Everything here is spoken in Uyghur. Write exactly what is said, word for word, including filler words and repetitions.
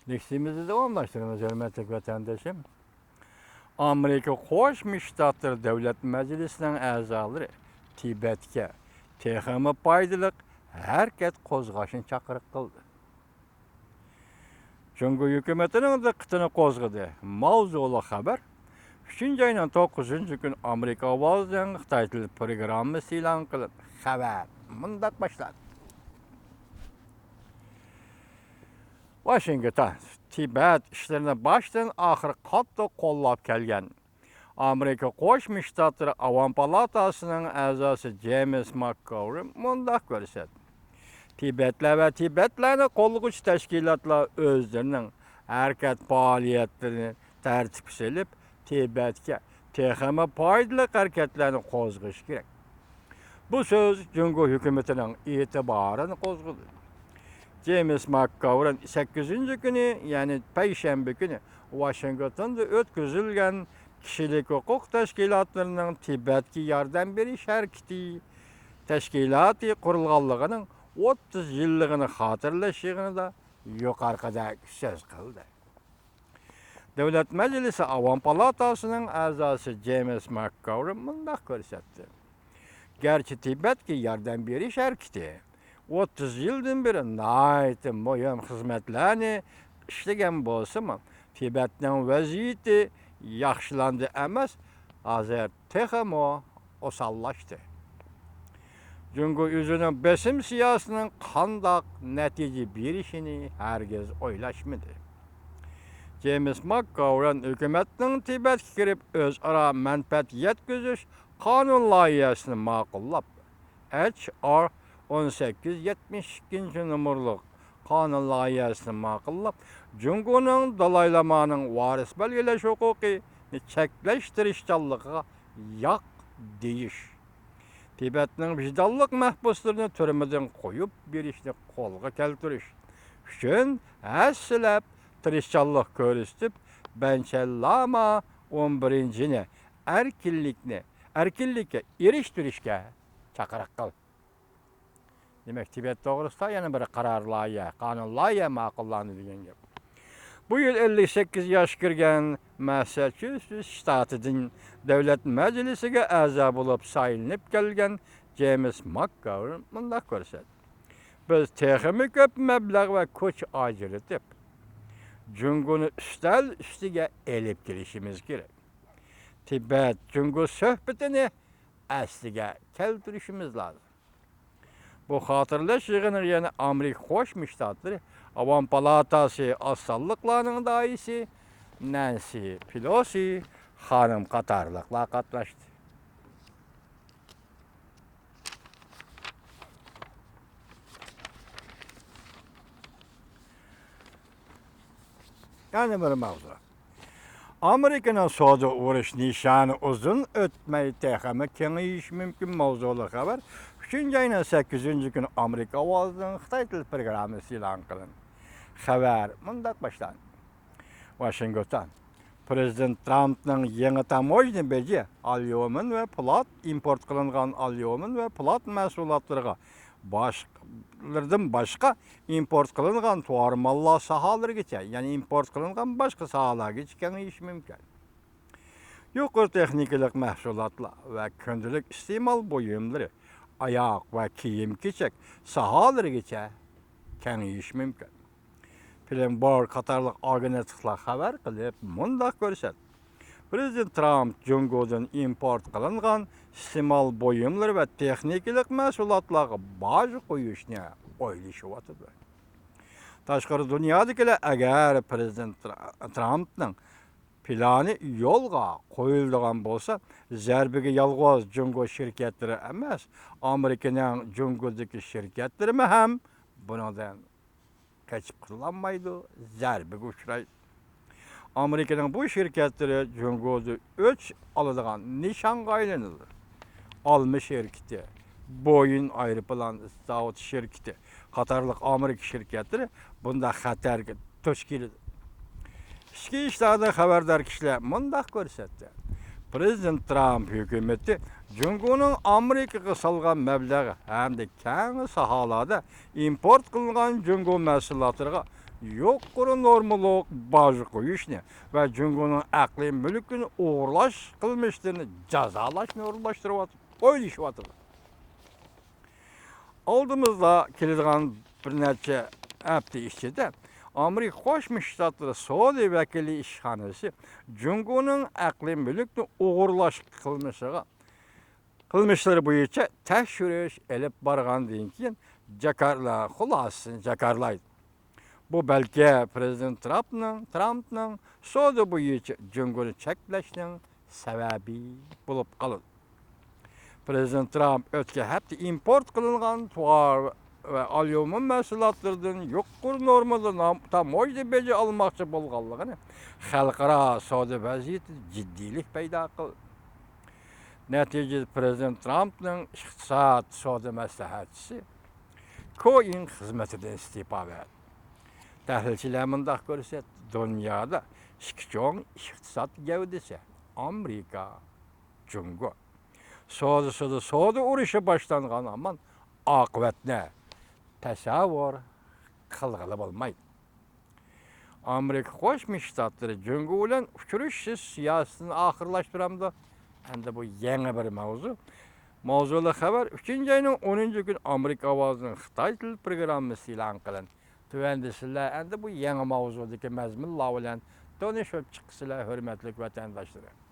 لېكسىيىمىزنى داۋاملاشتۇرىمىز، ھۆرمەتلىك ۋەتەندىشىم. ئامېرىكا قوشما شتاتلىرى دۆلەت مەجلىسىنىڭ ئەزالىرى تىبەتكە تېخىمۇ پايدىلىق ھەرىكەت قوزغاشنى چاقىرىق قىلدى. جۇڭگو ھۆكۈمىتىنىڭ دىققىتىنى قوزغىدى. ماۋزۇلۇق خەۋەر ئۈچىنچى ئاينىڭ توققۇزىنچى كۈنى ئامېرىكا ئاۋازىنىڭ خىتاي تىلى پروگراممىسى ئېلان قىلىندى. خەۋەر مۇنداق باشلاندى. ۋاشىنگتون، تىبەت ئىشلىرىنى باشتىن ئاخىر قاتتىق قوللاپ كەلگەن ئامېرىكا قوشما شتاتلىرى ئاۋام پالاتاسىنىڭ ئەزاسى جېيمىس ماكگاۋرى مۇنداق كۆرسەتتى: تىبەتلەر ۋە تىبەتلەرنى قوللىغۇچى تەشكىلاتلار ئۆزلىرىنىڭ ھەرىكەت پائالىيەتلىرىنى تەرتىپكە سېلىپ، تىبەتكە تېخىمۇ پايدىلىق ھەرىكەتلەرنى قوزغىشى كېرەك. بۇ سۆز جۇڭگو ھۆكۈمىتىنىڭ ئېتىبارىنى قوزغىدى. جېيمىس ماكگاۋرىن سەككىزىنچى كۈنى، يەنى پەيشەنبە كۈنى ۋاشىنگتوندا ئۆتكۈزۈلگەن كىشىلىك ھوقۇق تەشكىلاتلىرىنىڭ تىبەتكە ياردەم بېرىش ھەرىكىتى تەشكىلاتى قۇرۇلغانلىقىنىڭ ئوتتۇز يىللىقىنى خاتىرىلەش يىغىنىدا يۇقىرىقىدەك سۆز قىلدى. دۆلەت مەجلىسى ئاۋام پالاتاسىنىڭ ئەزاسى جېيمىس ماكگاۋرى مۇنداق كۆرسەتتى: گەرچە تىبەتكە ياردەم بېرىش ھەرىكىتى ئوتتۇز يىلدىن بېرى ناھايىتى مۇھىم خىزمەتلەرنى ئىشلىگەن بولسىمۇ، تىبەتنىڭ ۋەزىيىتى ياخشىلاندى ئەمەس، ھازىر تېخىمۇ ئوساللاشتى. جۇڭگو ئۆزىنىڭ بېسىم سىياسىتىنىڭ قانداق نەتىجە بېرىشىنى ھەرگىز ئويلاشمىدى. جېيمىس ماكگاۋرىن ھۆكۈمەتنىڭ تىبەتكە كىرىپ ئۆزئارا مەنپەئەت يەتكۈزۈش قانۇن لايىھەسىنى ماقۇللاپ، ئېچ ئار ئون سەككىز يەتمىش ئىككىنچى نومۇرلۇق قانۇن لايىھەسىنى ماقۇللاپ، جۇڭگونىڭ دالاي لامانىڭ ۋارىس بەلگىلەش ھوقۇقىنى چەكلەش تىرىشچانلىقىغا ياق دېيىش، تىبەتنىڭ ۋىجدانلىق مەھبۇسلىرىنى تۈرمىدىن قويۇپ بېرىشنى قولغا كەلتۈرۈش ئۈچۈن ھەسسىلەپ تىرىشچانلىق كۆرسىتىپ، بەنچەن لاما ئون بىرىنچىنى ئەركىنلىكنى، ئەركىنلىككە ئېرىشتۈرۈشكە چاقىرىق قىل. دېمەك، تىبەت توغرىسىدا يەنە بىر قارار لايىھە، قانۇن لايىھە ماقۇللاندى دېگەن گەپ. بۇ يىل ئەللىك سەككىز ياشقا كىرگەن ماسساچۇسېتس شتاتىدىن دۆلەت مەجلىسىگە ئەزا بولۇپ سايلىنىپ كەلگەن جېيمىس ماكگاۋرىن مۇنداق كۆرسەتتى: بىز تېخىمۇ كۆپ مەبلەغ ۋە كۈچ ئاجرىتىپ، جۇڭگونى ئۈستەل ئۈستىگە ئېلىپ كېلىشىمىز كېرەك. تىبەت جۇڭگو سۆھبىتىنى ئەسلىگە كەلتۈرۈشىمىز لازىم. بۇ خاتىرىلەش يىغىنىغا يەنە ئامېرىكا قوشما شتاتلىرى ئاۋام پالاتاسى ئاز سانلىقلارنىڭ دائىيسى نەنسى پېلوسى خانىم قاتارلىقلار قاتناشتى. يەنە بىر ماۋزۇ. ئامېرىكىنىڭ سودا ئۇرۇش نىشانى ئۇزۇن ئۆتمەي تېخىمۇ كېڭىيىشى مۇمكىن ماۋزۇلۇق خەۋەر ئۈچىنچى ئاينىڭ سەككىزىنچى كۈنى ئامېرىكا ئاۋازىنىڭ خىتاي تىل پروگراممىسى ئېلان قىلىندى. خەۋەر مۇنداق باشلاندى. ۋاشىنگتون، پىرېزىدېنت ترامپنىڭ يېڭى تاموژنا بېجى ئاليۇمىن ۋە پولات، ئىمپورت قىلىنغان ئاليۇمىن ۋە پولات مەھسۇلاتلىرىغا باشقىلىرىدىن باشقا ئىمپورت قىلىنغان تۇغار ماللار ساھالىرىگىچە، يەنى ئىمپورت قىلىنغان باشقا ساھەلەرگىچە كېڭىيىشى مۇمكىن. يۇقىرى تېخنىكىلىق مەھسۇلاتلار ۋە كۈندىلىك ئىستېمال بۇيۇملىرى، ئاياغ ۋە كىيىم-كېچەك ساھالىرىگىچە كېڭىيىشى مۇمكىن. بلومبېرگ قاتارلىق ئاگېنتلىقلار خەۋەر قىلىپ مۇنداق كۆرسەتتى: پىرېزىدېنت ترامپ جۇڭگودىن ئىمپورت قىلىنغان ئىستېمال بۇيۇملىرى ۋە تېخنىكىلىق مەھسۇلاتلارغا باج قويۇشنى ئويلىشىۋاتىدۇ. تاشقىرى دۇنيادىكىلەر ئەگەر پىرېزىدېنت ترا-، ترامپنىڭ پىلانى يولغا قويۇلىدىغان بولسا، زەربىگە يالغۇز جۇڭگو شىركەتلىرى ئەمەس، ئامېرىكىنىڭ جۇڭگودىكى شىركەتلىرىمۇ ھەم بۇنىڭدىن قېچىپ قۇتۇلالمايدۇ، زەربىگە ئۇچرايدۇ. ئامېرىكىنىڭ بۇ شىركەتلىرى جۇڭگودا ئۆچ ئالىدىغان نىشانغا ئايلىنىدۇ. ئالما شىركىتى، بويىڭ ئايروپىلان زاۋۇتى شىركىتى قاتارلىق ئامېرىكا شىركەتلىرى بۇنداق خەتەرگە دۇچ كېلىدۇ. ئىچكى ئىشلاردىن خەۋەردار كىشىلەر مۇنداق كۆرسەتتى: پىرېزىدېنت ترامپ ھۆكۈمىتى جۇڭگونىڭ ئامېرىكىغا سالغان مەبلەغ ھەمدە كەڭ ساھەلەردە ئىمپورت قىلىنغان جۇڭگو مەھسۇلاتلىرىغا يۇقىرى نورمىلىق باج قويۇشنى ۋە جۇڭگونىڭ ئەقلىي مۈلكىنى ئوغرىلاش قىلمىشلىرىنى جازالاشنى ئورۇنلاشتۇرۇۋاتىدۇ، ئويلىشىۋاتىدۇ. ئالدىمىزدا كېلىدىغان بىر نەچچە ھەپتە ئىچىدە ئامېرىكا قوشما شتاتلىرى سودا ۋەكىللىك ئىشخانىسى جۇڭگونىڭ ئەقلىي مۈلۈكنى ئوغرىلاش قىلمىشىغا، قىلمىشلىرى بويىچە تەكشۈرۈش ئېلىپ بارغاندىن كېيىن جاكارلا-، خۇلاسىسىنى جاكارلايدۇ. بۇ بەلكى پىرېزىدېنت ترامپنىڭ، ترامپنىڭ سودا بويىچە جۇڭگونى چەكلەشنىڭ سەۋەبى بولۇپ قالىدۇ. پىرېزىدېنت ترامپ ئۆتكەن ھەپتە ئىمپورت قىلىنغان تۇغا ۋە ئاليۇمىن مەھسۇلاتلىرىدىن يۇقىرى نورمىدا نام-، تاموژنا بېجى ئالماقچى بولغانلىقىنى خەلقئارا سودا ۋەزىيىتىدە جىددىيلىك پەيدا قىلدى. نەتىجىدە پىرېزىدېنت ترامپنىڭ ئىقتىساد سودا مەسلىھەتچىسى كوئېن خىزمىتىدىن ئىستېپا بەردى. تەھلىلچىلەر مۇنداق كۆرسەتتى، دۇنيادا ئىككى چوڭ ئىقتىساد گەۋدىسى، ئامېرىكا، جۇڭگو. سودىسىدا سودا ئۇرۇشى باشلانغان ھامان ئاقىۋەتنى تەسەۋۋۇر قىلغىلى بولمايدۇ. ئامېرىكا قوشما شتاتلىرى جۇڭگو بىلەن ئۇچرىشىش سىياسىتىنى ئاخىرلاشتۇرامدۇ؟ ئەمدى بۇ يېڭى بىر ماۋزۇ. ماۋزۇلۇق خەۋەر، ئۈچىنچى ئاينىڭ ئونىنچى كۈنى ئامېرىكا ئاۋازىنىڭ خىتاي تىل پروگراممىسى ئېلان قىلىندى. تۆۋەندە سىلەر ئەمدى بۇ يېڭى ماۋزۇدىكى مەزمۇنلار بىلەن تونۇشۇپ چىقىسىلەر، ھۆرمەتلىك ۋەتەنداشلىرىم.